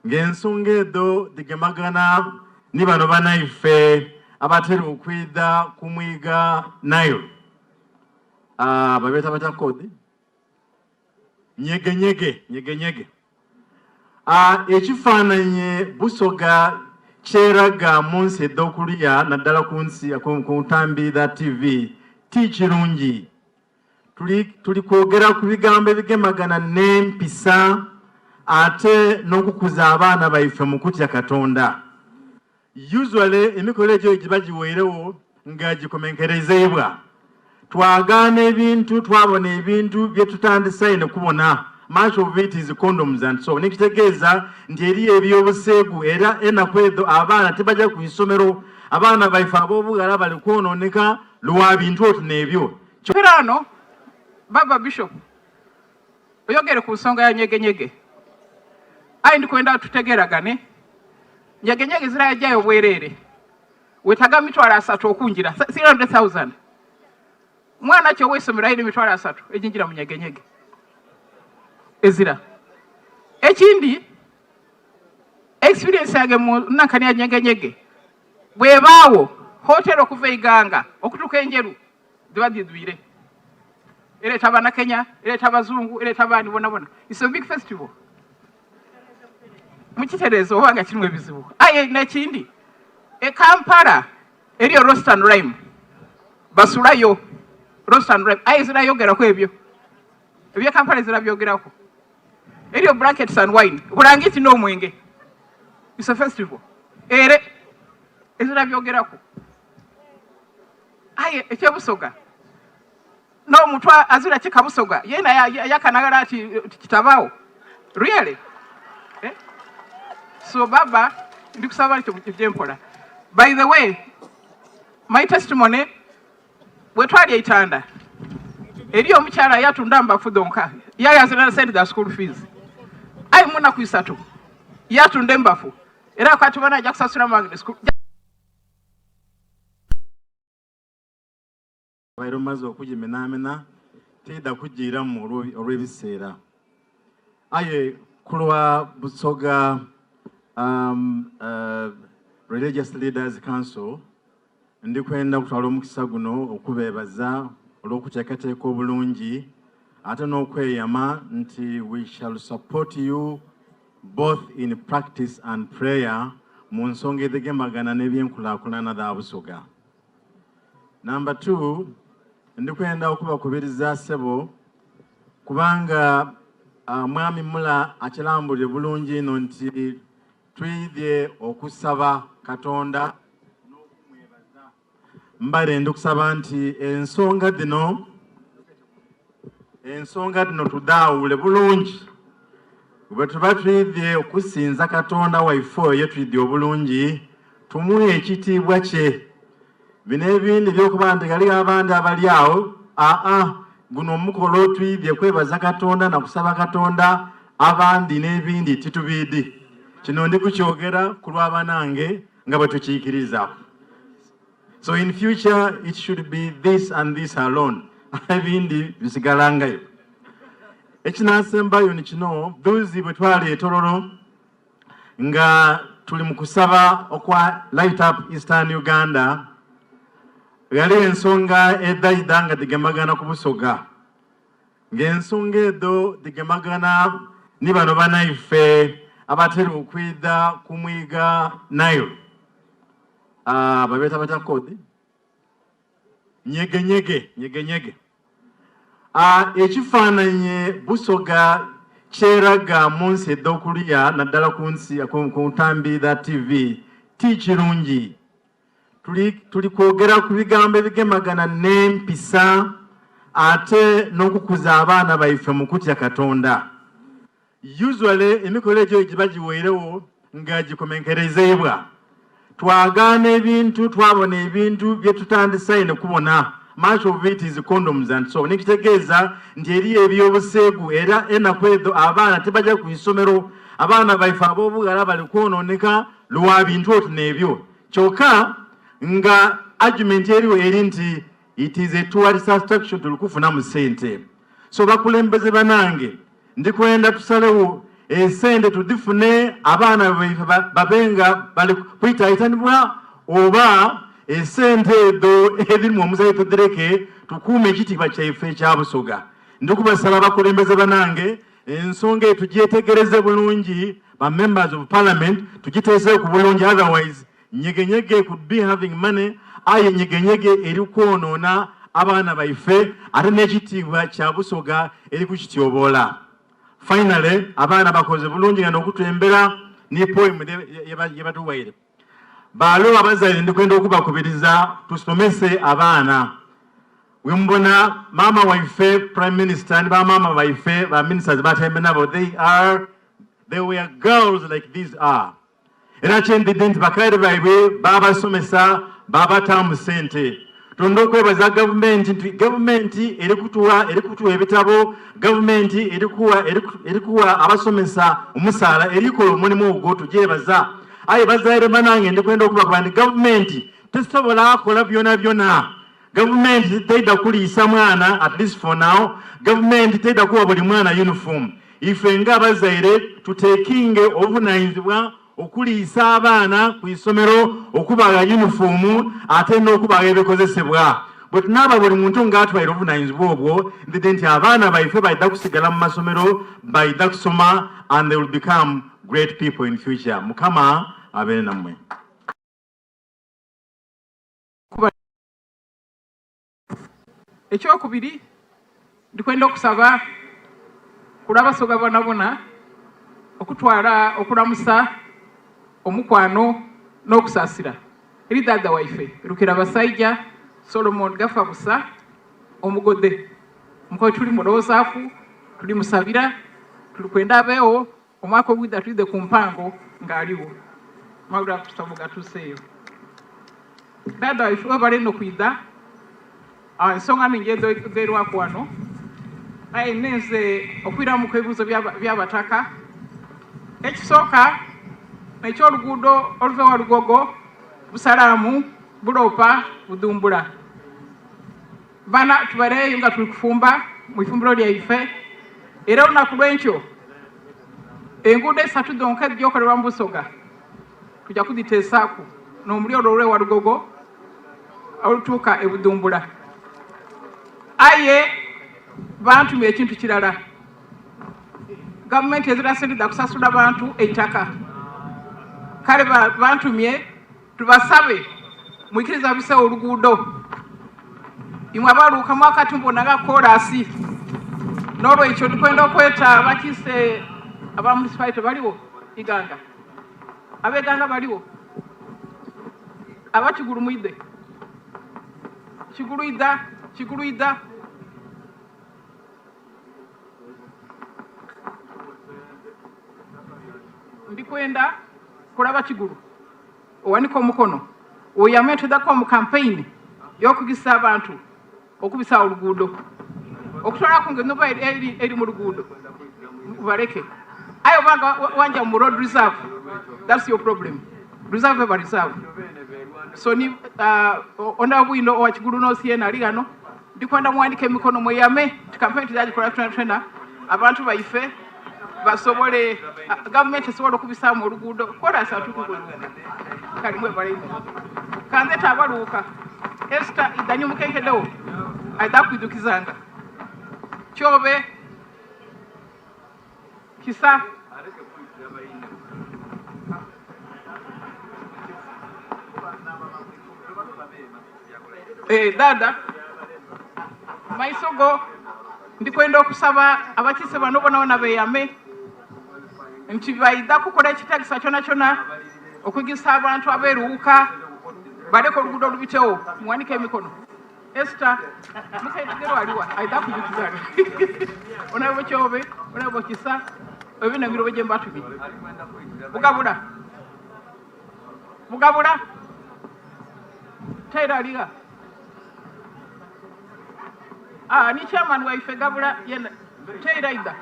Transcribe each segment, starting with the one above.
Ng'ensonga edho dhigemagana ni bano banaife abatera okwidha ku mwiga Nile. Ah, babeeta batya kodi? Nyegenyege, nyegenyege. Ah, ekifaananye Busoga kyeraga mu nsi edh'okuliya naddala ku nsi ku ntambi dha TV ti kirungi. Tuli, tuli kwogera ku bigambo ebigemagana n'empisa ate n'okukuza abaana baife mu kutya Katonda. Usually emikolo egyo giba giweirewo nga gikomenkerezeibwa. Twagaana ebintu, twabona ebintu bye tutandisaine kubona. Much of it is condoms and so on. Ekitegeeza nti eriyo eby'obuseegu era enaku edho abaana tibaja ku isomero. Abaana baife ab'obughala bali kwononeka lwa bintu oti n'ebyo. Mperaano Baba Bishop oyogere ku nsonga ya nyegenyege aye ndikwenda tutegeragane. Nyegenyege zirajayo bwerere, wetaga mitwalo asatu okungira 300,000. Mwana ki oweisomero aine emitwalo asatu egingira mu nyegenyege? Ezira. Ekindi experience yange mu nankani ya nyegenyege bwebaawo hotel okuva Iganga okutuuka Enjeru dhiba dhidhwire. Ereeta Abanakenya, ereeta Abazungu, ereeta abaani bonabona. It's a big festival. Mukitereeze oba nga kirimu ebizibu. Aye n'ekindi e Kampala eriyo Roast and Rhyme, basulayo Roast and Rhyme, aye zirayogeraku ebyo ebye Kampala zirabyogeraku. Eriyo Blankets and Wine, bulangiti n'omwenge. It's a festival. Ere ezirabyogeraku. Aye ekyebusoga n'omuntu azira kika Busoga yena yakanagala ati kitabaawo really eh? So baba ndikusaba ekyo gyempola. By the way, my testimony bwe twali eitanda eriyo omukyala yatunda mbafu dhonka yali azira na sente dha school fees aye munaku isatu yatunda embafu era kati bana ajja kusasula mange school. Baire omaze okugimenamena tiidha kugiiramu olw'ebiseera. Aye ku lwa Busoga um, uh, Religious Leaders Council ndi kwenda okutwala omukisa guno okubeebaza olw'okuteekateeka obulungi ate n'okweyama nti we shall support you both in practice and prayer mu nsonga edhigemagana n'ebyenkulaakulana dha Busoga. Number 2, ndikwenda okubakubiriza sebo kubanga uh, mwami Mula akilambulire bulungi ino nti twidhye okusaba Katonda n'okumwebaza. Mbale ndikusaba nti ensonga dhino ensonga dhino tudhaawule bulungi bwe tuba twidhye okusinza Katonda waife oyo ye twidhye obulungi tumuwe ekitiibwa kye. Bino ebindi ebyokuba nti ghaligho abandi abali agho, aa, guno omukolo twidhye kwebaza Katonda na kusaba Katonda, abandi n'ebindi titubiidhi. Kino ndi kukyogera ku lwa banange nga bwe tukiikiriza. So in future it should be this and this alone, ebindi bisigalangayo. Ekinasembayo ni kino, dhuuzi bwe twali e Tororo nga tuli mu kusaba okwa Light Up Eastern Uganda, ghali ensonga edhaidha nga dhigemagana ku Busoga, ng'ensonga edho dhigemagana ni bano banaife abatera okwidha ku mwiga Nile. Ah, babeeta batya kodi? Nyegenyege, nyegenyege. Ah, ekifaananye Busoga kyeraga mu nsi edh'okuliya naddala ku nsi ku ntambi dha TV ti kirungi. Tuli, tuli kwogera ku bigambo ebigemagana n'empisa ate n'okukuza abaana baife mu kutya Katonda. Usually emikolo egyo giba giweirewo nga gikomenkerezeibwa. Twagaana ebintu, twabona ebintu bye tutandisaine kubona. Much of it is condoms and so on. Ekitegeeza nti eriyo eby'obuseegu era enaku edho abaana tibaja ku isomero. Abaana baife ab'obughala bali kwononeka lwa bintu oti n'ebyo. Kyoka nga argument eriwo eri nti it is a tourist attraction tuli kufunamu sente. So bakulembeze banange, ndi kwenda tusalewo. Esente tudhifune abaana baife babe nga bali kwitaitanibwa oba esente edho edhirimu omusaayi tudhireke tukuume ekitiibwa kyaife ekya Busoga. Ndi kubasaba bakulembeze banange ensonga eyo tugyetegereze bulungi ba members of parliament tugiteeseeku bulungi otherwise Nyegenyege could be having money aye nyegenyege eri kwonoona abaana baife ate n'ekitiibwa kya Busoga eri kukityoboola. Finally abaana bakoze bulungi nga nokutwembera ni poem yebatuwaire. Baalo abazaire ndikwenda okubakubiriza tusomese abaana. Wemubona maama waife prime minister ni ba maama baife ba ministers batyaime nabo they are they were girls like these are. Era kyendidhi nti bakaire baibwe baabasomesa baabataamu sente. Twenda okwebaza gavumenti nti gavumenti eri kutuwa eri kutuwa ebitabo, gavumenti eri kuwa eri kuwa abasomesa omusaala eri kola omulimu ogwo tugyebaza. Aye bazaire banange ndi kwenda okubakoba nti gavumenti tesobola kola byonabyona. Gavumenti teidha kuliisa mwana at least for now, gavumenti teidha kuwa buli mwana uniform. Ife nga abazaire tutekinge obuvunanyizibwa okuliisa abaana ku isomero, okubagha uniform ate n'okubagha ebikozesebwa. Bwetunaaba buli muntu nga atwaire obuvunanyizibwa obwo, ndidhi nti abaana baife baidha kusigala mu masomero, baidha kusoma and they will become great people in future. Mukama abeere namwe. Ekyokubiri, ndikwenda okusaba kulw'Abasoga bonabona okutwala okulamusa omukwano n'okusasira eri dhaadha waife Rukirabasaija Solomon Gafabusa Omugodhe. Mukobe tuli mulowozaaku, tuli musabira, tuli kwenda abeegho Omwaka ogwidha twidhe ku mpango nga aligho. Amawulire ago gatuuseeyo. Dhaadha waife webale inho kwidha. Ensonga nhingi edhogerwaku wano aye nenze okwiramuku ebibuuzo by'abataka. Ekisooka n'eky'oluguudo oluva ewa Lugogo, Busalaamu, Buloopa, Budhumbula. Bana tubaireyo nga tuli kufumba mu ifumbiro lyaife era olunaku lwenkyo enguudo eisatu dhonka edhija okolebwa mu Busoga tuja kudhiteesaaku n'omuli olwo olw'e Walugogo olutuuka e Budhumbula. Aye bantumye ekintu kirala, gavumenti ezira sente dha kusasula bantu eitaka kale bantumye Tubasabe mwikirize abisewo oluguudo. Imwe abaluuka mwakati mubona nga koolaasi. N'olweikyo ndi kwenda okweta abakiise aba municipality baliwo? Iganga. Ab'e Iganga baliwo? Aba Kigulu mwidhe. Kigulu idha, Kigulu idha. Ndi kwenda kulaba Kigulu owanike omukono weyame twidhakuba mu kampeyini y'okugisa abantu okubisaawo oluguudo okutwalaku nga enhuba eri mu luguudo baleke aye oba nga wanja mu road reserve that's your problem reserve eba reserve so ni uh, onda bwino owa Kigulu North yena ali ghano Ndikwenda muwanike emikono mweyame nti kampeyini tugikola twenatwena abantu baife basobole gavumenti esobole okubisaamu oluguudo kolansi atukuguluka kale mwebale inho kandhete abaluuka Esther idhani omukenkedewo aidha kwidhukizanga Kyobe Kisa Eh, dada maiso go ndikwenda okusaba abakiise bano bonabona beyame nti baidha kukola ekitagisa kyonakyona okugisa abantu aberuwuka baleke oluguudo lubitewo muwanike emikono Esther mukaitugero aliwa aidha kujukizana onabo kyobe onabo kisa ebyo nabiro bwe mbatumye bugabula bugabula taira aliga ah, ni chairman waife gabula yena taira ida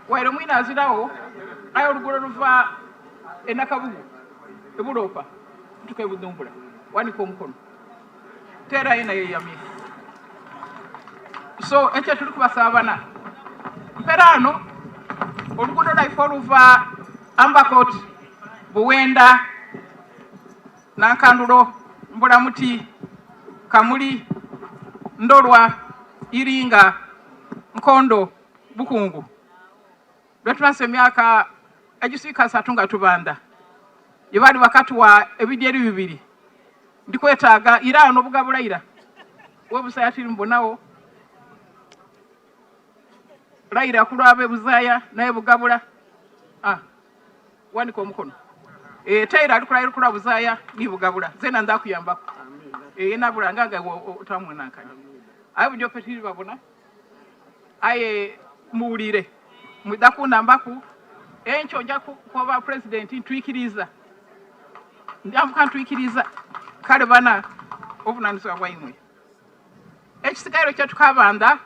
waire mwina azirawo aye oluguudo luva enakabugu ebulopa tuka ebudumbula wanika omukono Tera yena yeyamye. So ekyo tuli kubasaba bana. Mperano Oluguudo lwaife oluva Ambakot, Buwenda, Nankandulo, Mbulamuti, Kamuli, Ndolwa, Iringa, Nkondo, Bukungu lwetumaze emyaka egiswika asatu nga tubanda ye baali bakatuwa ebidyeri bibiri ndikwetaaga ira nobugabula ira webusaya tiri mbonawo layira kulwabe buzaaya naye bugabula ah, wanika omukono e, taira ali kulayira kulwa buzaaya ni bugabula zena ndakuyambako e, nabula ngaga otamwenankanya aye bujo petiri babona aye muwulire mwidha kunambaku enkyo nja kuba president ntwikiriza ndyamuka ntwikiriza kale bana obuvunanyizibwa bwaimwe Ekisigaire kyetukabandha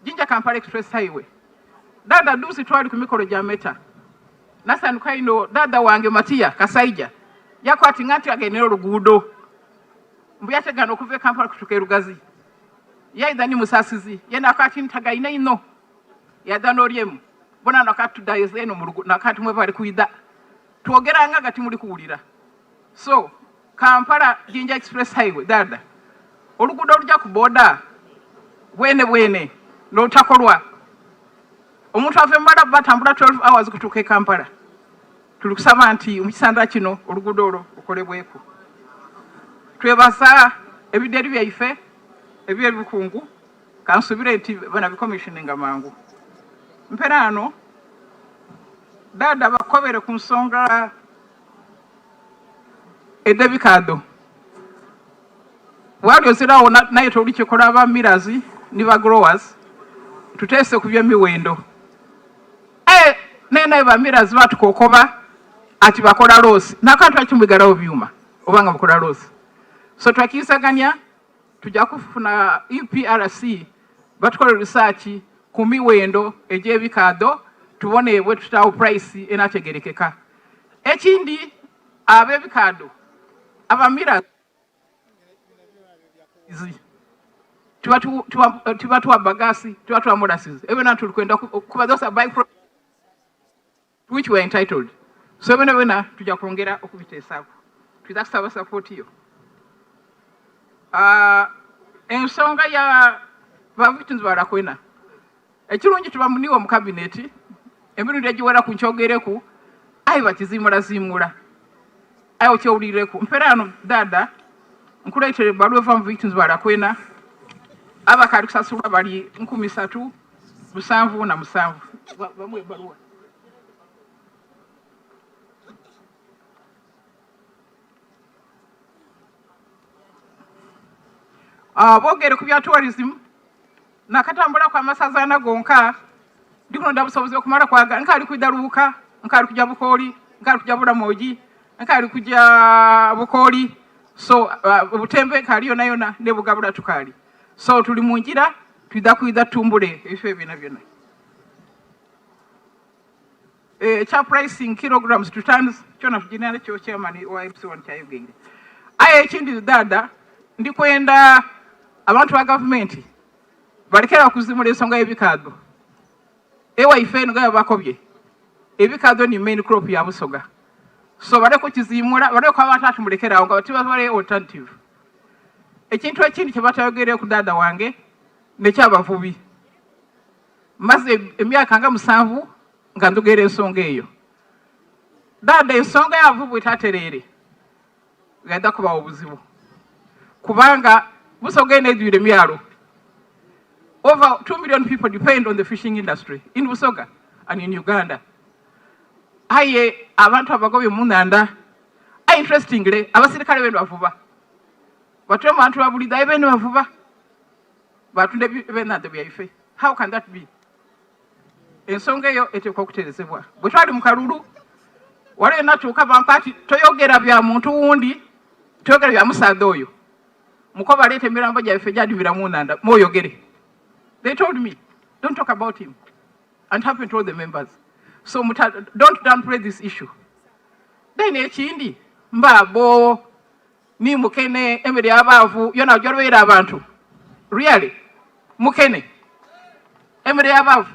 Jinja Kampala Express Highway. Dada duuzi twali ku mikolo gya Meta. Nasanuka inho dada wange Matiya Kasaija yakoba ati nga ntiagainire oluguudo. Mbu yategana okuva e Kampala okutuuka e Lugazi. Yaidha ni Musasizi yena akoba ati ntagaine inho. Yaidha n'Oryemu. Bona nakati tudaiza eno mu luguudo nakati mwebale kwidha. Twogeranga nga timuli kuwulira. So Kampala Jinja Express Highway dada oluguudo oluja ku boda bwene bwene nolutakolwa omuntu ava emumala batambula 12 hours kutuuka e Kampala tuli kusaba nti mukisanda kino oluguudo olwo lukolebweku twebaza ebidyeri byaife ebyebikungu kansubire nti banabicommissioninga mangu mperaano dada bakobere ku nsonga edh'ebikaadho. Bwali oziragho nayeta olukiiko lwa ba millers ni ba growers tuteese ku by'emiwendo. Aye nene ba millers batukokoba ati bakola loosi. Nakantu lwaki mwigalagho byuma oba nga mukola loosi? So twakirizagania tuja kufuna UPRC batukole research ku miwendo egy'ebikaadho tubone bwetutaagho price enategerekeka. Ekindi ab'ebikaadho abamirazi tibatuwa bagaasi, tibatuwa molasses, ebyo byona tuli kwenda kuba those are by which we are entitled. So byona byona tuja kwongera okubiteesaaku. Twidha kusaba support yo. Uh, ensonga ya ba victims ba Lakwena Ekirungi tuba muniwe mu kabineti emirundi egiweraku nkyogereku aye bakiziimulaziimula aye okyewulireku. Mperaano dhaadha nkuleetere ebbaluwa eva mu Victims Balakwena abakaali kusasulwa bali 377. Bamuwe ebbaluwa. Ah, boogere ku bya tourism Nakatambulaku amasaza ana gonka, ndi kulonda busobozi okumala kwaga. Nkaali kwidha Luuka, nkaali kuja Bukooli, nkaali kuja Bulamogi, nkaali kuja Bukooli. So uh, Butembe nkaali yonayona ne Bugabula tukaali. So tuli mu ngira twidha kwidha tutumbule ebifo ebyo byonabyona. Ekya eh, pricing kilograms to tons kyona tugina nakyo chairman wa MC1 kyayogeire. Aye ekindi dada ndi kwenda abantu ba gavumenti balekera okuzimula ensonga y'ebikaadho. Ewaife eno nga bakobye ebikaadho ni main crop ya Busoga, so baleke okizimula, baleke abantu ati mulekere awo nga tibabale alternative. Ekintu ekindi kye batayogeire ku dada wange nekyabavubi. Maze emyaka nga musanvu nga ndhogeera ensonga eyo. Dada ensonga y'abavubi bwetatereere ghaidha kubagho obuzibu kubanga Busoga eno eidhwire emyalo. Over 2 million people depend on the fishing industry in Busoga and in Uganda. Aye abantu abagobye mu nhandha. Aye interestingly abasirikale bene bavuba. Batwire mu bantu babulidho aye bene bavuba. Batunda ebyenhandha byaife. How can that be? Ensonga eyo eteekwa okuterezebwa. Bwe twali mu kalulu waliwo enatuuka bampa ati toyogera bya muntu wundi, toyogera bya musaadha oyo. Mukoba aleeta emirambo gyaife gyadimira mu nhandha mwoyogere. They told me don't talk about him and happened to all the members. So muta, don't downplay this issue. Then ekindi mbabo ni mukene emere y'abaavu yona ojolweera abantu really mukene emere y'abaavu.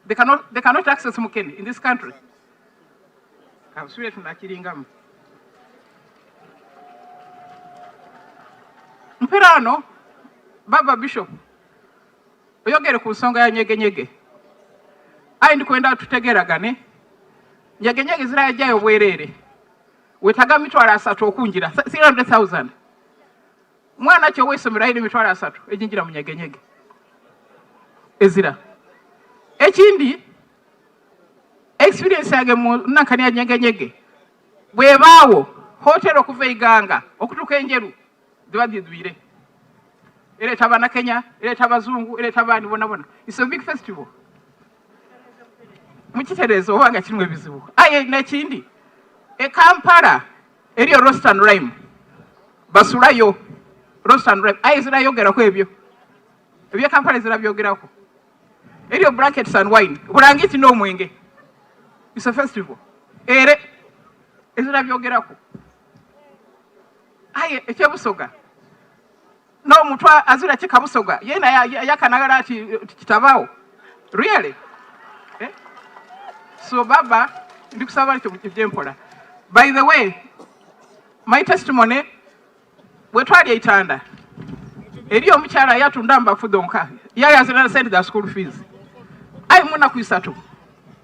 They cannot, they cannot access mukene in this country. Kansubire tunakiringamu. Mperaano baba Bishop oyogere ku nsonga ya nyegenyege aye ndikwenda tutegeragane nyegenyege zirayajjayo bwerere wetaga mitwalo asatu okunjira 300,000 mwana ki ow'eisomero ayina emitwalo asatu egingira mu nyegenyege ezira ekindi experience yange mu nankani ya nyegenyege bwebaawo hoteri okuva eiganga okutuuka enjeru ziba zidwire ereeta abanakenya ereeta abazungu ereeta abaani bonabona its a big festival mukitereeza oba nga kirimu ebizibu aye nekindi e Kampala eriyo roast and rhyme basulayo roast and rhyme aye zirayogeraku ebyo ebye Kampala zirabyogeraku eriyo blankets and wine bulangiti n'omwenge it's a festival ere ezirabyogeraku aye ekyebusoga n'omuntu azira kikabusoga yena yakanagala ati kitabaawo really eh? So baba ndikusaba ekyo byempola. By the way, my testimony bwe twali eitanda eri omukyala yatunda mbafu dhonka yali azira sente za school fees aye munaku isatu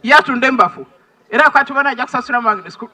yatunda embafu era akwati bana ajja kusasula mange school.